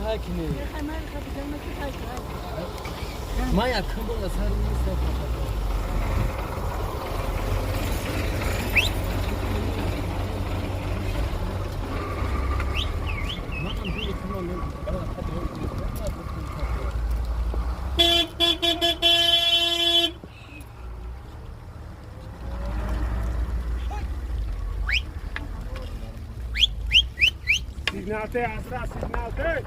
Хай кини. Ман якум бор дар сари ин сафар кардам. Манам дили худам Сигналте, Асра, сигналте!